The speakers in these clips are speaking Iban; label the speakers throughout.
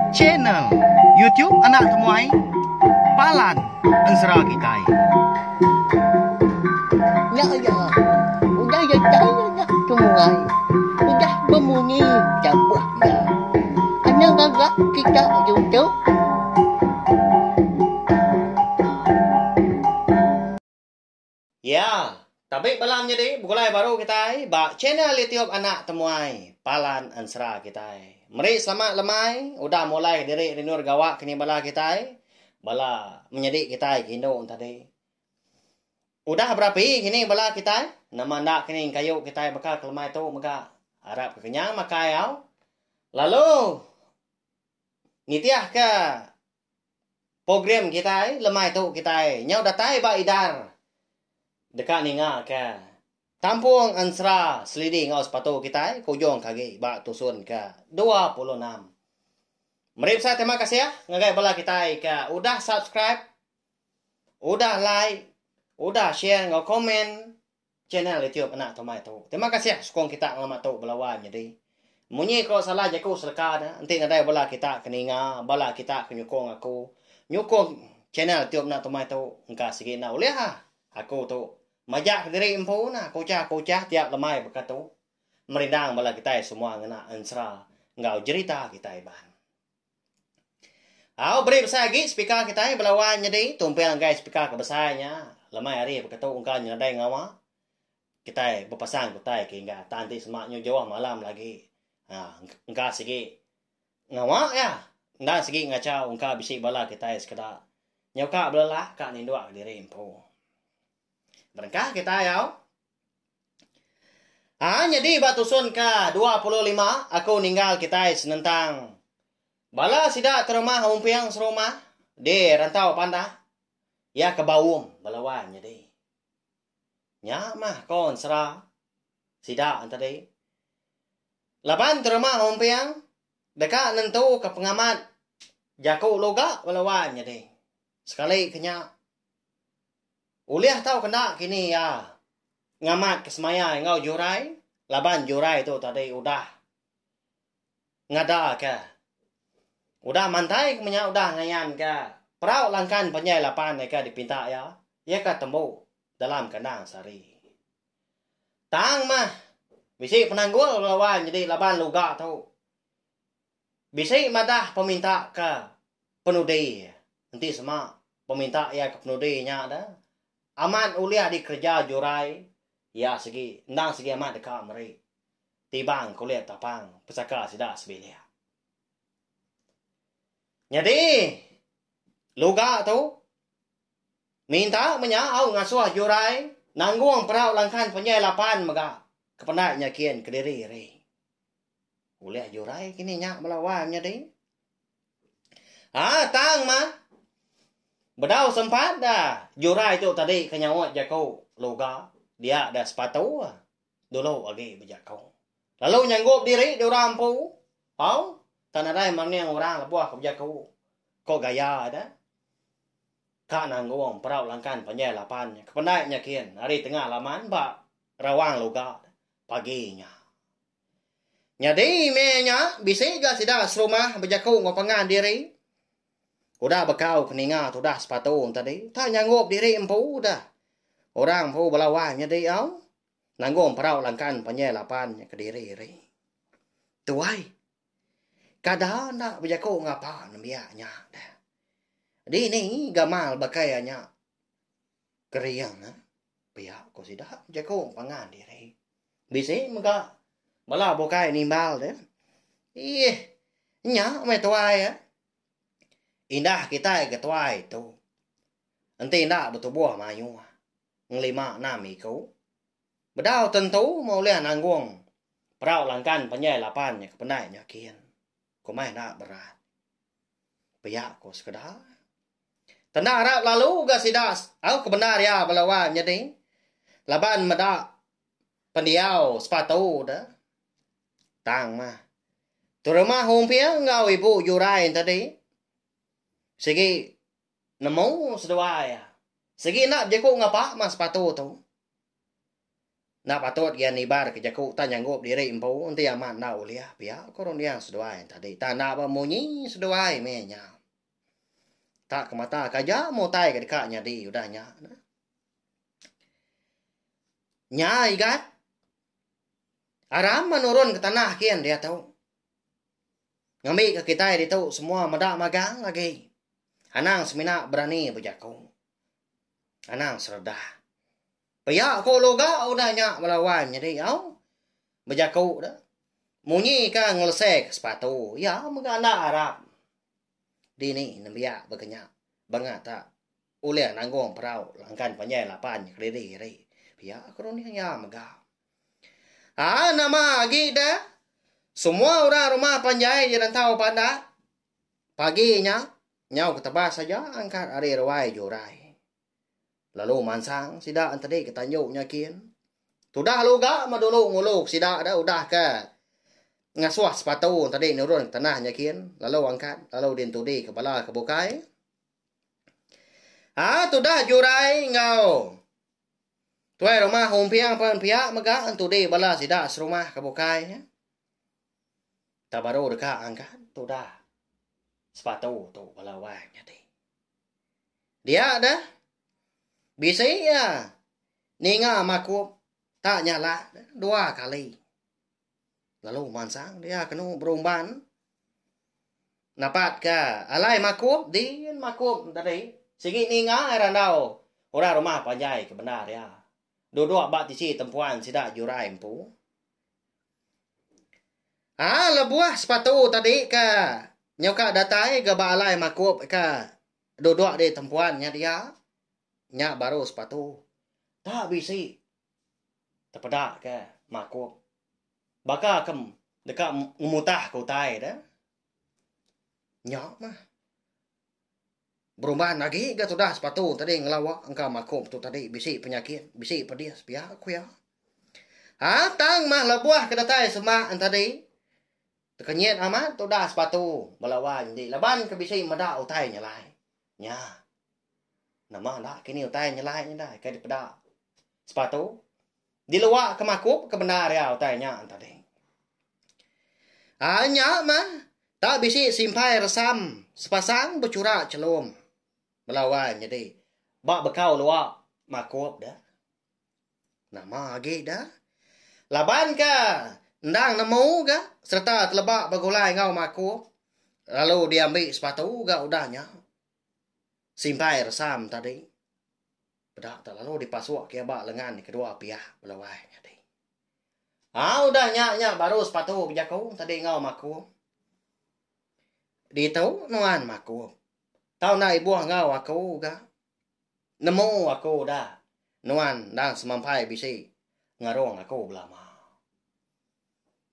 Speaker 1: Channel YouTube Anak Temuai Palan Ensera Kitai.
Speaker 2: Nya iya, udah datai anak temuai, udah bemunyi tabuh iya. Anang ngaga kita ditu.
Speaker 1: Ya, tabi bala menyadi begulai baru kitai ba channel YouTube Anak Temuai Palan Ensera kitai. Meri selamat lemai udah mulai diri rindu gawa kini bala kitai, bala menyadi kitai ke indu tadi. Udah berapi kini bala kitai, nama enda kini kayu kitai baka ke lemai tu mega. Arap ke kenyang makai au. Lalu nitihka Program kitai lemai tu kitai nyau datai ba idar deka ninga ke tampung ensera selidi enggau sepatu kitai ke ujung ke agi ba tusun ke 26. Meri besai terima kasih ngagai bala kitai ke udah subscribe, udah like, udah share enggau komen Channel YouTube anak tumai tu. Terima kasih sukung kita ngelama tu bala wai nyadi. Munyi ko salah jaku seleka ne enti nadai bala kita ke ninga, bala kita ke nyukung aku, nyukung channel YouTube anak tumai tu engka sigi enda ulih ah aku tu majak kediri empu nah kuchah-kuchah tiap lemai baka tu merindang bala kitai semua ngena ensera enggau jerita kitai Iban. Au beri besai agi speaker kitai bala wan nyadi tumpil enggai speaker ke besai nya lemai hari baka tu engka nya nadai ngawa kitai bepasang ke utai ke ingga tan ti sema nyu jauh malam lagi ha engka sigi ngawa iya enda sigi ngachau engka bisi bala kitai sekeda nyau ka belelak ka ninduk kediri empu. Berengkah kitai au. Ha nyadi ba tusun ka 25 aku ninggal kitai senentang bala sida terumah umping serumah di Rantau Pandah iya ke baum bala wan nyadi. Nya mah ko ensera sida tadi. Laban terumah umping deka nentu ke pengamat jaku luga bala wan nyadi. Sekali ke nya Ulih tau kena kini iya ngamat ke semaya enggau jurai laban jurai tu tadi udah ngada ke udah mantai ke menya udah ngayan ke perau langkan panjai lapan ke dipinta iya iya ke tembu dalam kandang sehari. Tang mah bisi penanggul lawan nyadi laban luga tu bisi madah peminta ke penudi enti sema peminta iya ke penudi nya da amat ulih dikereja jurai iya sigi endang sigi amat deka meri tibang kulit tapang pesaka sida sebilik. Nyadi luga tu minta menya au ngasuh jurai nanggung perau langkan panjai lapan mega ke penda nya kin kediri ri. Ulih jurai kini nya bala wang nyadi. Ha tang mah. Bedau sempat dah jurai tu tadi ke nyaut jaku luga dia dah sepatu dulu agi bejaku. Lalu nyanggup diri diorang empu. Au tak nadai mening orang lebuh ke bejaku. Ko gaya dah. Ka nanggung perau langkan panjai lapan ke pendai nya kin ari tengah laman ba rawang luga pagi nya. Nyadi meh nya bisi ga sida serumah bejaku enggau pangan diri. Udah bekau ke ninga tudah sepatu tadi tak nyanggup diri empu dah. Orang empu bala wang nyadi au nanggung perau langkan panjai lapan nya kediri ri. Tuai kada enda bejaku ngapa nembiak nya dah. Dini gamal baka iya nya kering ah. Pia ko sida jaku pangan diri. Bisi mega bala bukai nimbal deh. Ih, nya meh tuai eh. Indah kitai ke tuai tu. Enti enda betubuh mayuh ngelima enam iku. Bedau tentu meh ulih nanggung perau langkan panjai lapan nya ke pendai nya kin. Kumai enda berat. Pia ko sekeda. Tenda arap lalu ga sida au ke bendar iya bala wang nyadi laban meda pendiau sepatu de. Tang mah. Terumah Umping enggau ibu Jurai tadi sigi nemu seduai iya. Sigi enda bejaku ngapa mah sepatu tu. Enda patut iya nibar ke jaku tak nyanggup diri empu enti amat enda ulih pia ko runding seduai tadi. Tang enda ba munyi seduai meh nya. Tak kemata ke aja meh utai ke deka nyadi udah nya. Nya igat. Aram menurun ke tanah kin diatu. Ngambika kitai ditu semua meda magang agi. Anang semina berani bejaku. Anang seredah. Pia ko luga udah nya bala wan nyadi au. Bejaku da. Munyi ka ngelesek sepatu. Iya mega enda arap. Dini nembiak baka nya bangat ta ulih nanggung perau langkan panjai lapan kediri ri. Pia ko runding iya mega. Aa nama agi da semua orang rumah panjai dirantau pandak pagi nya nyau ketebas aja angkat ari ruai jurai. Lalu mansang sida entedi ke tanju nya kin. Tudah luga meh dulu ngulu sida da udah ke ngasuh sepatu entedi nurun ke tanah nya kin lalu angkat lalu dientudi ke bala ke bukai. Aa tudah jurai enggau tuai rumah Umping pen pia mega entudi bala sida serumah ke bukai. Tak baru deka angkat tudah sepatu tu bala wang nyadi. Dia deh. Bisi iya ninga makup tak nyala dua kali. Lalu mansang dia kenu berumban napat ke alai makup din makup tadi sigi ninga randau orang rumah panjai ke bendar iya. Duduk ba tisi tempuan sida jurai empu. Aa lebuh sepatu tadi ke nyuka datai ga ba alai makup ke Duduk di tempuan nya dia, nya baru sepatu. Tak bisi tepeda ke makup. Baka ke deka ngemutah ke utai de. Nya mah. Berumban agi ga tudah sepatu tadi ngelawa engka makup tu tadi bisi penyakit, bisi pedis pia ku iya. Ha tang mah lebuh ke datai semak tadi Tekenyit amat tudah sepatu bala wai nyadi laban ke bisi meda utai nyelai. Nya. Nama enda kini utai nyelai nya dai ke dipeda sepatu. Diluak ke makup ke bendar iya utai nya tadi. Ai nya mah tak bisi simpai resam sepasang bechura chelum bala wai nyadi ba bekau luak makup deh. Nama agi da. Laban ka endang nemu ga sereta teleba begulai enggau makup lalu diambi sepatu ga udah nya. Simpai resam tadi. Peda tak lalu dipasuk ke ba lengan kedua piak bala wai nyadi. Ha udah nya nya baru sepatu bejaku tadi enggau makup. Ditu nuan makup. Tau enda ibuh enggau aku ga. Nemu aku udah nuan endang semampai bisi ngerung aku belama.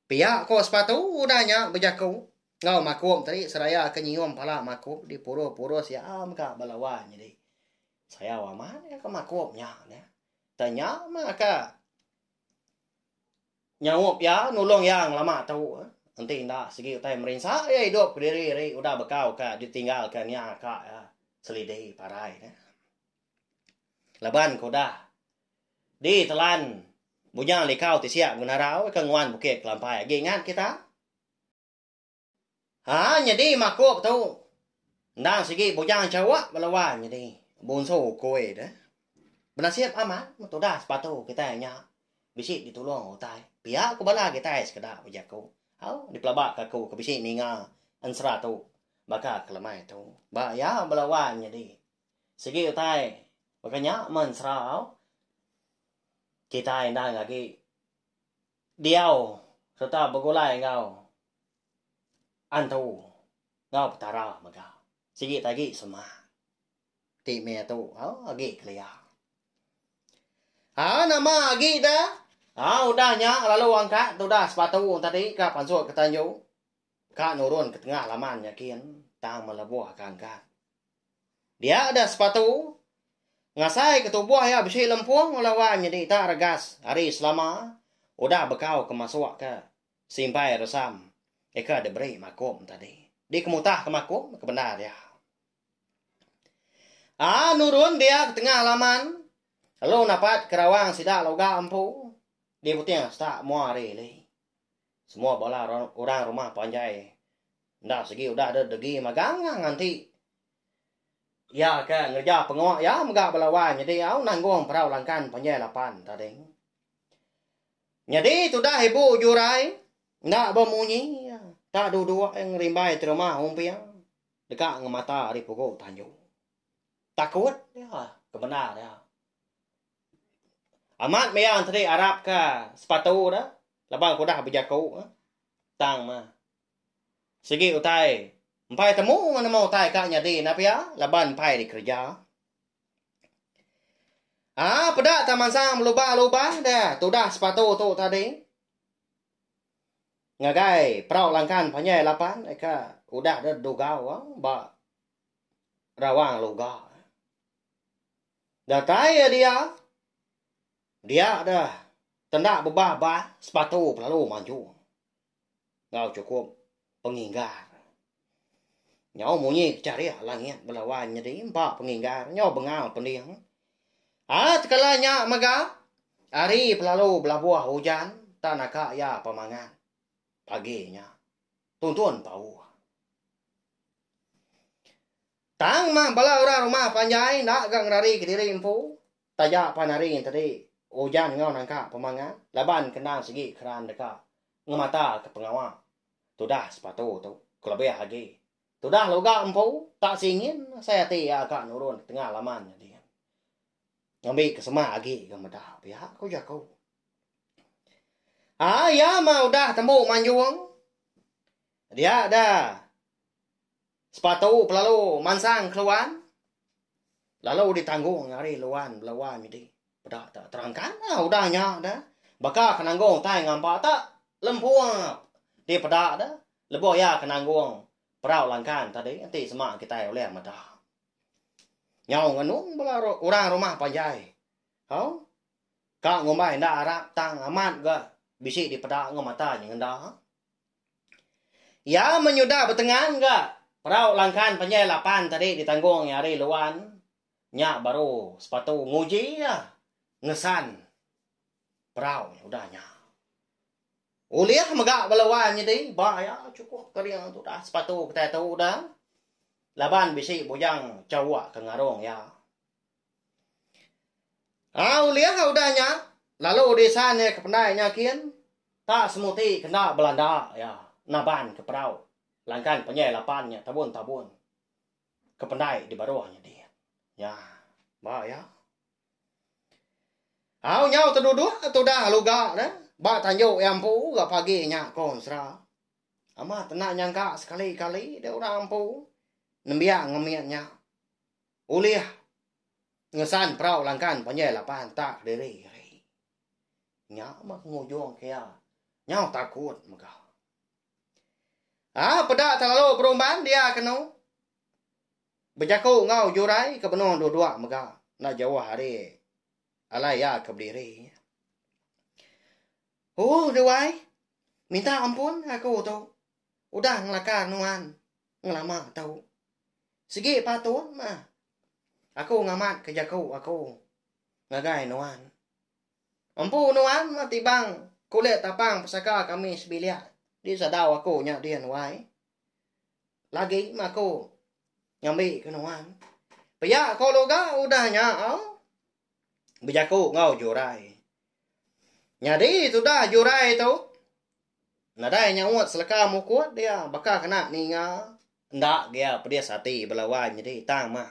Speaker 1: Pia ko sepatu udah nya bejaku enggau makum tadi seraya ke nyium pala makum dipurus-purus iya mega bala wai nyadi. Sayau amat iya ke makum nya neh. Tang nya mah ka nyaup iya nulung iya ngelama tu. Enti enda sigi utai merinsa iya idup kediri ri udah bekau ka ditinggalka nia ka iya. Selidi parai ne. Laban ke udah di telan Bujang Likau ti siap ngenarau ke nguan Bukit Kelampai agi ingat kita. Ha nyadi makup tu endang sigi Bujang Chawak bala wan nyadi bunsu ukui deh. Benasib amat tudah sepatu kitai nya bisi ditulung utai. Pia ku bala kitai sekeda bejaku. Au dipelaba ka aku ke bisi ninga ensera tu Baka ke lemai tu. Ba iya bala wan nyadi. Sigi utai baka nya men serau kitai endang agi diau sereta begulai enggau antu enggau petara mega. Sigi te agi semak ti meh tu agi kelia. Haa nama agi da haa udah nya lalu angkat tudah sepatu tadi ka pansut ke tanju. Ka nurun ke tengah laman nya kin tang melebuh ka angkat. Dia da sepatu ngasai ke tubuh iya bisi lempung lawan nyadi tak regas ari selama udah bekau ke masuk ke simpai resam eka diberi makum tadi. Dikemutah ke makum ke bendar iya. Aa nurun dia ke tengah laman lalu napat ke rawang sida luga empu. Di puting setak mua hari ili. Semua bala orang rumah panjai enda sigi udah deh degi magang nganti iya ke ngereja pengawa iya mega bala wai nyadi au nanggung perau langkan panjai lapan tadi. Nyadi tudah ibu Jurai enda bemunyi tak duduk ngerimbai terumah umping deka ngemata ari pugu tanju. Takut iya ke bendar iya. Amat maya enteri arap ka sepatu da laban ku udah bejaku tang mah sigi utai empai temu nemu utai ka nyadi enda pia laban empai dikereja. Aa peda ta mansang belubah-lubah da tudah sepatu tu tadi ngagai perau langkan panjai lapan eka udah da dugau ba rawang luga. Datai iya dia, dia deh tenda bebah-bah sepatu kelalu manjung enggau chukup penginggar. Nyau munyi kecharik langit bala wan nyadi empa penginggar nyau bengal pending. Aa tekala nya mega hari pelalu belabuh ujan tak naka iya pemangat pagi nya. Tuntun pauh. Tang mah bala orang rumah panjai enda ga ngerari kediri empu taja pan hari enti ujan enggau nangka pemangan laban kendang sigi keran deka ngemata ke pengawa tudah sepatu tu kelebih agi tudah luga empu tak singin asai ati iya ka nurun ke tengah laman nya din ngambi ke semak agi ga meda pia ku jaku. Aa iya mah udah tembu manjung dia da. Sepatu pelalu mansang keluan lalu ditanggung ari luan belawan nyadi peda tak terangkan lah udah nya dah baka ke nanggung utai ngampa tak lempung dipeda dah lebuh iya ke nanggung perau langkan tadi enti sema kitai ulih meda. Nyau ngenung bala orang rumah panjai au ka ngumbai enda arap tang amat ga bisi dipeda enggau mata nyengenda. Iya menyudah betengan ga perau langkan panjai lapan tadi ditanggung iya ari luan nya baru sepatu nguji iya ngesan perau nya udah nya. Ulih mega bala wan nyadi ba iya chukup kering tudah sepatu kitai tu udah laban bisi bujang chauk ke ngarung iya. Aa ulih udah nya lalu disan iya ke pendai nya kin tak semuti kenda belanda iya naban ke perau langkan panjai lapan nya tabun-tabun ke pendai di baruh nya din. Nya ba iya. Au nyau teduduk tudah luga ne ba tanju iya empu ga pagi nya ko ensera. Amat enda nyangka sekali-kali deh orang empu nembiak ngemit nya. Ulih ngesan perau langkan panjai lapan tak kediri ari. Nya mah pengujung ke iya. Nyau takut mega. Aa peda terlalu berumban dia kenu. Bejaku enggau jurai ke benung duduk mega enda jauh ari alai iya ke bediri. Ooh duai, minta ampun aku tu udah ngelakar nuan ngelama tu. Sigi patut mah aku ngamatka jaku aku ngagai nuan. Empu nuan mah tibang kulit tapang pesaka kami sebilik di sadau aku nya din wai. Lagi mah aku ngambika nuan. Pia ko Luga udah nya au bejaku enggau Jurai. Nyadi tudah Jurai tu Nadai nyaut seleka mukut dia baka kena ninga enda gia pedis ati bala wai nyadi tang mah.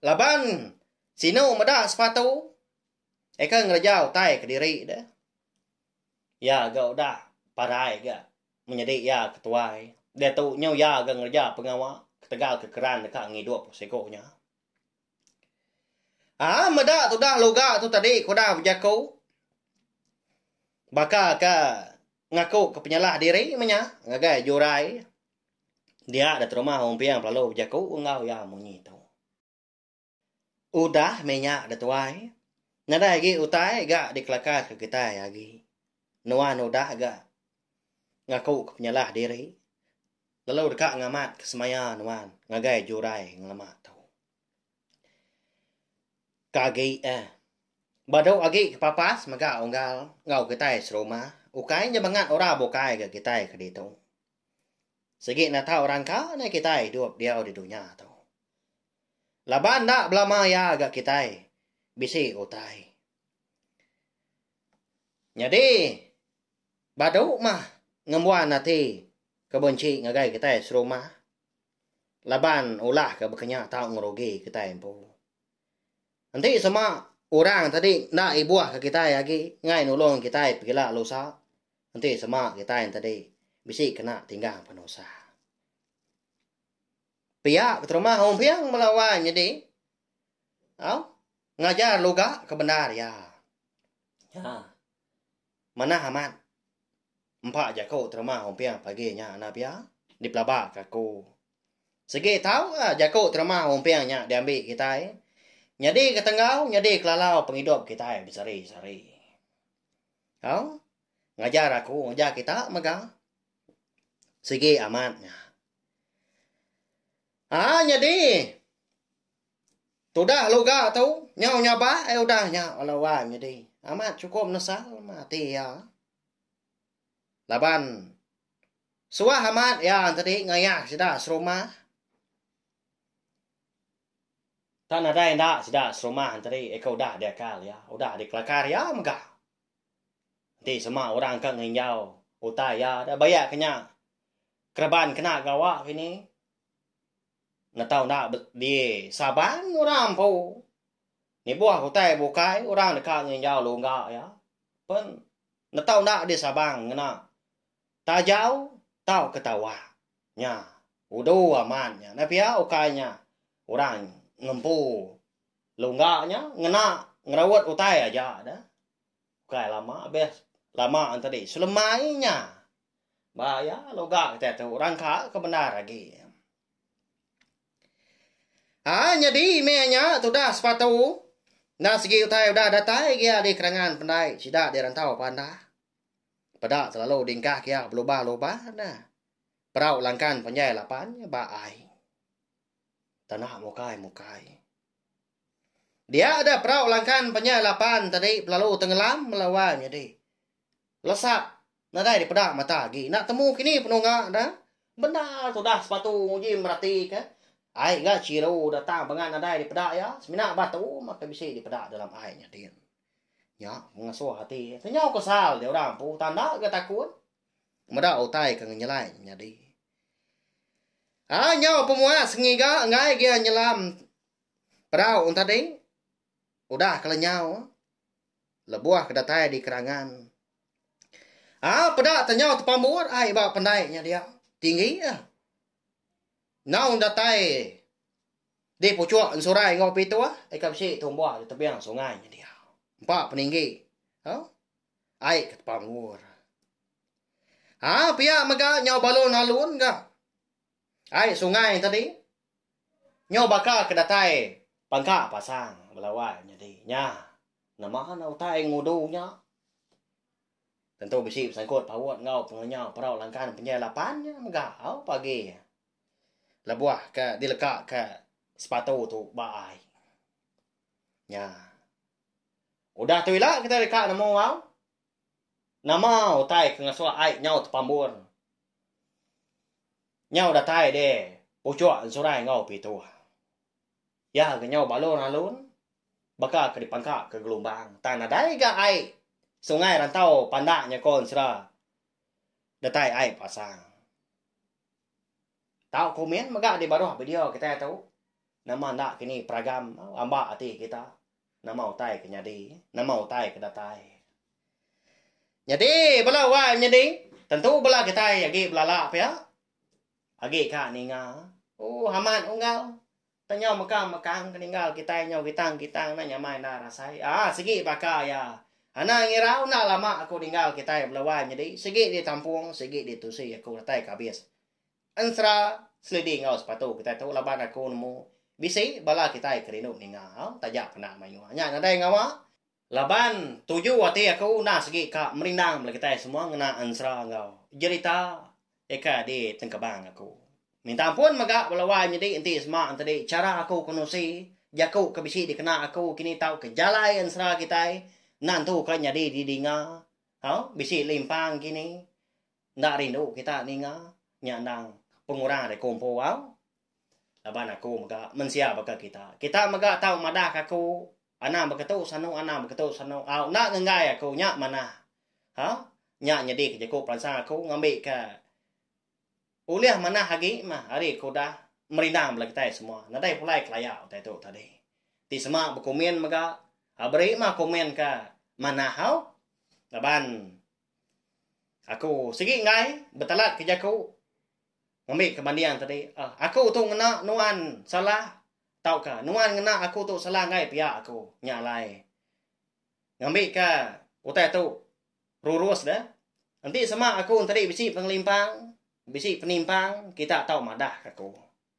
Speaker 1: Laban sinu meda sepatu eka ngereja utai kediri deh. Iya ga udah parai ga menyadi iya ke tuai. Diatu nyau iya ga ngereja pengawa ketegal ke keran deka ngidup siku nya. Aa meda tudah luga tu tadi ku udah bejaku baka ke ngaku ke penyalah diri meh nya ngagai jurai dia da terumah wong piang pelalu bejaku enggau iya munyi tu. Udah meh nya da tuai nadai agi utai ga dikelakar ke kitai agi. Nuan udah ga ngaku ke penyalah diri lalu deka ngamat ke semaya nuan ngagai jurai ngelama tu. Ka agi eh. Badu agi kepapas mega unggal enggau kitai serumah ukai nyemengat orang bukai ga kitai ke ditu. Sigi enda tau rangka neh kitai idup diau di dunya tu. Laban enda belama iya ga kitai bisi utai. Nyadi badu mah ngembuan ati ke benchi ngagai kitai serumah laban ulah ke bekenya tau ngerugi kitai empu. Enti sema orang tadi enda ibuh ke kitai agi enggai nulung kitai pegila lusa enti sema kitai tadi bisi kena tinggang penusah. Pia keterubah umping bala wai nyadi au ngajar luga ke bendar iya. Ha. Manah amat empa jaku terima umping pagi nya enda pia dipelaba ka aku. Sigi tau ka jaku terima umping nya diambi kitai nyadi ke tenggau nyadi kelalau pengidup kitai besehari-sehari. Au ngajar aku ngajar kita mega sigi amat nya. Aa nyadi tudah luga tu nyau nyabak ai udah nya bala wai nyadi amat chukup nesal ati iya. Laban suah amat iya tadi ngayah sida serumah. Tak nadai enda sida serumah tadi eka udah diakal iya, udah dikelakar iya mega. Enti sema orang ka nginjau utai iya da bayak ke nya kereban kena gawa kini netau enda di saban orang empu. Nibuh utai bukai orang deka nginjau lungga iya pen Netau enda di Sabang ngena tajau tauka tawak. Nya udu amat nya. Enda pia ukai nya orang ngempu lungga nya ngena ngerawut utai aja da. Ukai lama abis lama tadi selemai nya. Ba iya lungga kitai tu rangka ke bendar agi. Haa nyadi meh nya tudah sepatu enda sigi utai udah datai gia di kerangan pendai sida di rantau pandah. Peda selalu dingkah kia belubah-lubah ne. Perau langkan panjai lapan ba ai. Tanah mukai-mukai. Dia da perau langkan panjai lapan tadi pelalu tenggelam melawa nyadi. Lesap nadai dipeda mata agi. Enda temu kini penunga da. Bendar tudah sepatu nguji meratika. Ai ga chiru datang bengat nadai dipeda iya. Semina batu mah ke bisi dipeda dalam ai nya din. Nya ngasuh ati iya. Kenyau kesal dia orang empu tanda ga takut meda utai ke ngenyelai nyadi. Ai nyau pemuas ngiga enggai gia nyelam perau tadi udah ke lenyau. Lebuh ke datai di kerangan. Aa peda tenyau tepambur ai ba pendai nya dia. Tinggi ah. Nau datai di puchuk ensurai enggau pituh ika bisi tumbuh di tebing sungai nya dia. Empa peninggi au ai ke tepambur. Aa pia mega nyau balun alun ga ai sungai tadi. Nyau baka ke datai pangka pasang belawai nyadi nya. Nama ne utai ngudu nya. Tentu bisi besangkut paut enggau pengelenyau perau langkan penjai lapan nya mega au pagi lebuh ke dileka ke sepatu tu ba ai. Nya. Udah tu ila kitai deka nemu au nama utai ke ngasuh ai nyau tepambur. Nyau datai deh puchuk ensurai enggau pituh. Iya ke nyau balun alun baka ke dipangka ke gelumbang tang nadai ga ai sungai rantau pandak nya ko ensera datai ai pasang. Tau komen mega di baruh video kitai tu nama enda kini peragam amba ati kita nama utai ke nyadi nama utai ke datai. Nyadi bala wai nyadi tentu bala kitai agi belala pia agi ka ninga ooh amat unggal te nyau mekang mekang ke ninggal kitai nyau gitang gitang enda nyamai enda rasai aaa sigi baka iya anang irau enda lama aku ninggal kitai bala wai nyadi sigi ditampung sigi ditusi aku datai ke abis Ensera selidi enggau sepatu kitai tu laban aku nemu bisi bala kitai ke rindu ninga taja penda mayuh. Nya nadai ngawa laban tuju ati aku enda sigi ka merindang bala kitai semua ngena ensera enggau jerita ika di tengkebang aku. Minta ampun mega bala wai nyadi enti sema enti chara aku ke nusi. jaku ke bisi dikena aku kini tauka jalai ensera kitai enda entu ka nyadi didinga. Au bisi limpang kini enda rindu kita ninga nya endang pengurang ari aku empu au. Laban aku mega mensia baka kita. Kita mega tau madah ka aku anang beketu sanu anang beketu sanu au enda ngenggai aku nya manah. Ha nya nyadi ke jaku peransang aku ngambi ka ulih manah agi mah ari ke udah merindang bala kitai semua. Nadai pulai kelaya utai tu tadi. Ti sema bekumin mega beri mah komen ka manah au. Laban aku sigi enggai betalat ke jaku ngambi ke banding tadi aku tu ngena nuan salah tauka nuan ngena aku tu salah enggai pia aku nya alai ngambi ke utai tu rurus deh enti sema aku tadi bisi pengelimpang bisi penimpang kita tau madah ke aku.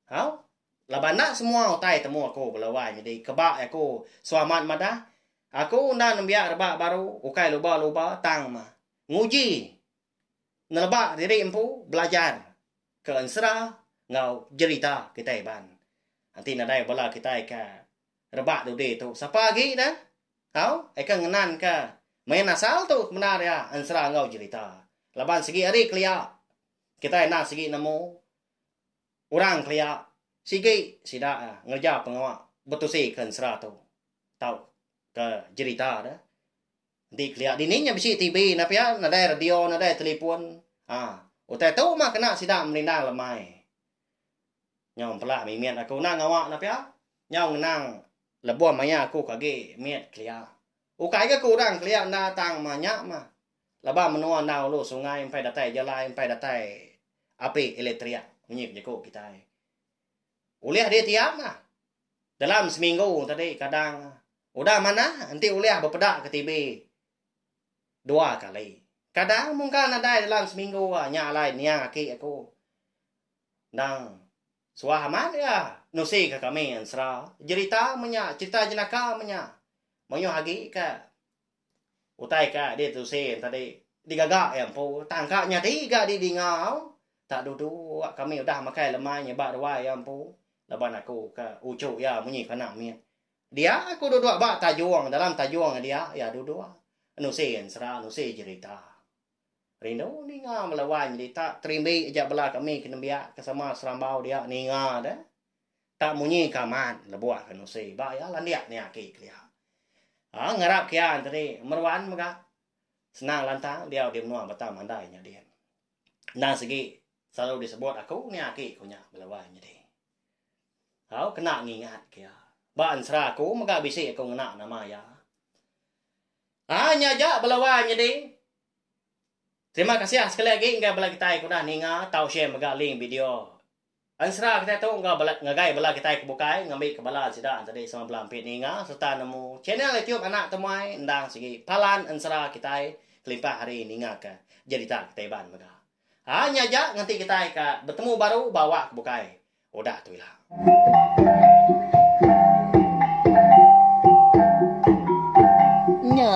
Speaker 1: Au. Laban enda semua utai temu aku bala wai nyadi keba aku suah amat madah, aku enda nembiak rebak baru ukai luba-luba tang mah nguji neleba diri empu belajar ke ensera enggau jerita kitai Iban. Enti nadai bala kitai ke rebak dudi tu sapa agi dah. Au, eka ngenan ke main asal tu kebendar iya ensera enggau jerita. Laban sigi ari kelia kitai enda sigi nemu Orang kelia sigi sida ngereja pengawa betusi ke ensera tu tau ke jerita de. Enti kelia dini nya bisi TV enda pia nadai radio nadai telefon aa utai tu mah kena sida merindang lemai. Nyau empelah mimit aku enda ngawa enda pia nyau ngenang lebuh maya aku ke agi mit kelia. Ukai ga ku orang kelia enda tang mah nya mah Laban menua endang ulu sungai empai datai jalai empai datai api elektrik munyi ku jaku kitai. Ulih dia tiap lah. Dalam seminggu tadi kadang udah manah enti ulih bepeda ke TV dua kali. Kadang mungka nadai dalam seminggu nya alai niang aki aku endang suah amat iya nusi ke kami ensera jerita menya cerita jenaka menya mayuh agi ke Utai ka ditusi tadi digaga iya empu tang ka nyadi ga didinga au tak duduk kami udah makai lemai nyebak ruai iya empu laban aku ke uchu iya munyi ke anak mit. Dia aku duduk ba tajung dalam tajung dia iya duduk nusi ensera nusi jerita. Rindu ninga bala wai nyadi tak terimbi aja bala kami ke nembiak ke sama serambau dia ninga deh. Tak munyi ke amat lebuh ke nusi ba iya landik nya aki kelia. Aa ngarap ke iya tadi meruan mega senang lantang diau di menua Batang Mandai nya din. Endang sigi selalu disebut aku nya aki ku nya bala wai nyadi. Au kena ngingat ke iya. Ba ensera aku mega bisi aku ngena nama iya. Aa nya aja bala wai nyadi. Terima kasih sekali agi ngagai bala kitai ke udah ninga tau share mega link video Ensera kitai tu enggau bala ngagai bala kitai ke bukai ngambika bala sida enti sama bela ampit ninga sereta nemu channel YouTube Anak Temuai endang sigi palan ensera kitai kelimpah ari ningaka jerita kitai Iban mega. Haa nya aja nganti kitai ka betemu baru ba awak ke bukai udah tu ila.
Speaker 2: Nya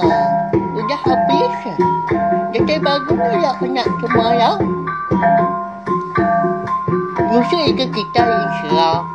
Speaker 2: udah abis. Datai baru ila anak kemarau. Nusui ke kitai ensera.